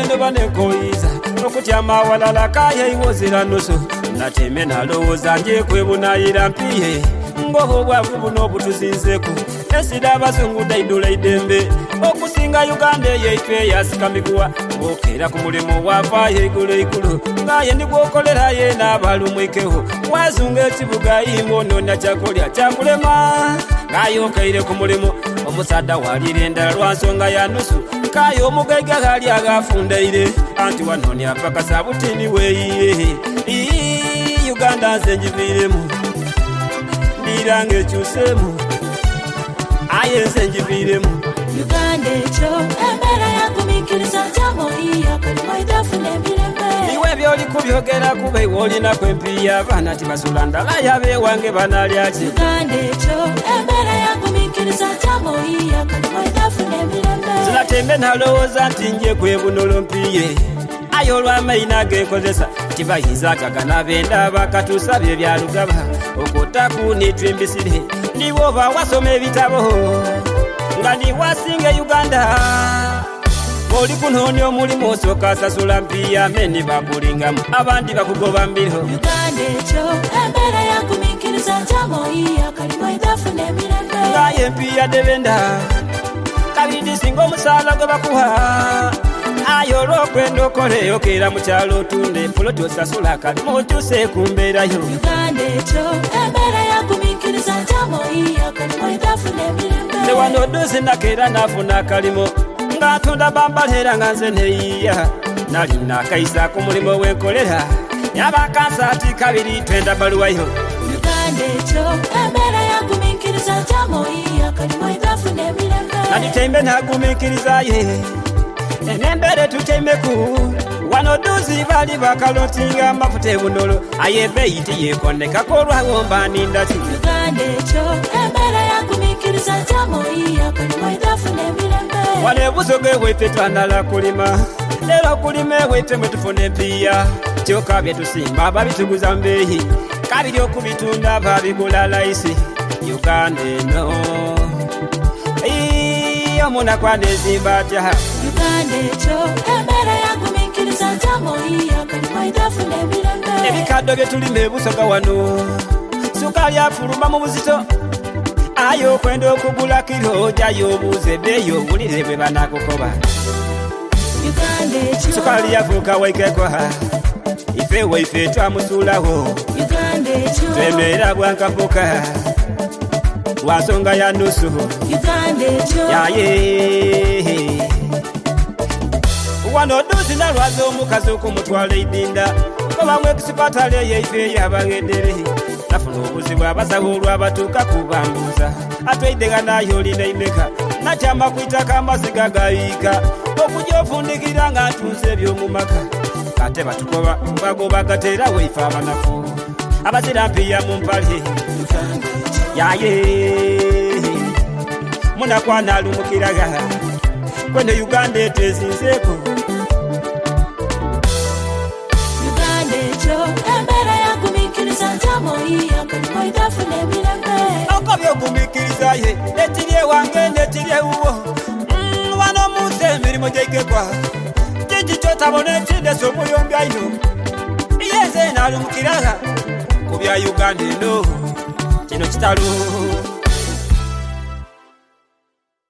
ndoba nenkoyiza okutyama awalala kaye iwe ozira nusu. Nateme nalowooza nje kwebunayira mpiye ngoba obwavu buno obutuzinzeku. Ensi dh'abazungu dhaidhula eidembe okusinga Uganda eyaife eyasika miguwa. Bw'okeera ku mulimu wavaayo eigulo eigulo ng'aye ni gw'okolera yeena aba alumwikeho. Wazunga ekibuga imwe onoonia kyakulya kyakulema ng'aye okeire ku mulimu. Omusaadha waliira endala lwa nsonga ya nusu k'aye omugaiga ghali aghafundaire anti wanoonia paka sabutini weeyiye. Ii Uganda nze ngiviiremu ndiira ng'ekyuseemu aye nze ngiviiremu. Uganda ekyo embeera yagumiikiriza ntamu akalimo idafuna emirembe. Iwe by'oli kubyogera kuba iwe olinaku empiiya abaana tibasula ndala yabeewange banalya ki? Uganda ekyo embeera yagumiikiriza ntamu akalimo idafuna emirembe. Sinatembe nalowooza nti nje kwebunolo mpiiye aye olw'amaina genkozesa tibayinza akagana benda bakatusabye byalugaba okwotaku nitwimbisire niwe oba wasoma ebitabo nga niwasinga e Uganda oli kunoonya omulimu osooka asasula mpiiya meni bakulingamu abandi bakugoba mbiro. Uganda ekyo embeera yagumiikiriza ntamu akalimo idafuna emirembe. Ngaye empiiya debenda kabiri disinga omusaala gwe bakuwa aye olw'okwenda okoleyo keera mu kyalo otunde poloti osasula akalimo okyuse ku mbeerayo. Uganda ekyo embeera yagumiikiriza ntamu akalimo idafuna emirembe. Nze wano oduusi nakeera nafuna akalimo nga ntunda bambala era nga nze neyiiya nali nakaisa ku mulimo wenkolera yabakansa ati kabiri twenda baluwayo. Uganda ekyo embeera yagumiikiriza ntamu akalimo idafuna emirembe. Nalitembe nagumiikirizaye enembeera etuteimeku wano duzi bali bakalotinga amafuta ebunolo aye ebbeeyi tiyeekondekako olwawo mba nindaki. Uganda ekyo embeera yagumiikiriza ntamu akalimo idafuna emirembe. Wano ebusoga ewaife twanala kulima era okulima ewaife mwe tufuna empiiya kyokka bye tusimba babituguza mbeeyi kabiri okubitunda babigula layisi. Uganda eno omunaku anezimba atya? Uganda ekyo embeera yagumiikiriza ntamu akalimo idafuna emirembe. Ebikaddo bye tulima ebusoga wano sukaali afuluma mu buzito aye okwenda okugula kiro jayo obuuze ebbeeyi owulire bwe banakukoba. Uganda ekyo Sukaali yafuuka waikekwa ife waife twamusuulawo Uganda ekyo twemeera bwankapuka lwa nsonga ya nusu Uganda ekyo yaye wano duzi nalwaza omukazi okumutwala eidinda kobamu ekisipatala eyaife eyabagedere nafuna obuzibu abasawo olwabatuuka kubambuuza atweidega naye olina imeka nakyama kwitaka amaziga gayiika okujja ofundikira nga ntunze ebyomumaka ate batukoba bagoba gateera waife abanafu abazira mpiya mu mpale yaye munakwana alumukiraga kwene Uganda etezinzeeko. Uganda ekyo embeera yagumiikiriza ntamu akalimo idafuna emirembe. Okobya ogumiikiriza ye ekiri ewange n'ekiri ewuwo wano munsi emirimu gyaikekwa kiki kyotabona ekindesa omuyombi aino yenze nalumukiraga ku bya Uganda eno kino kitalo.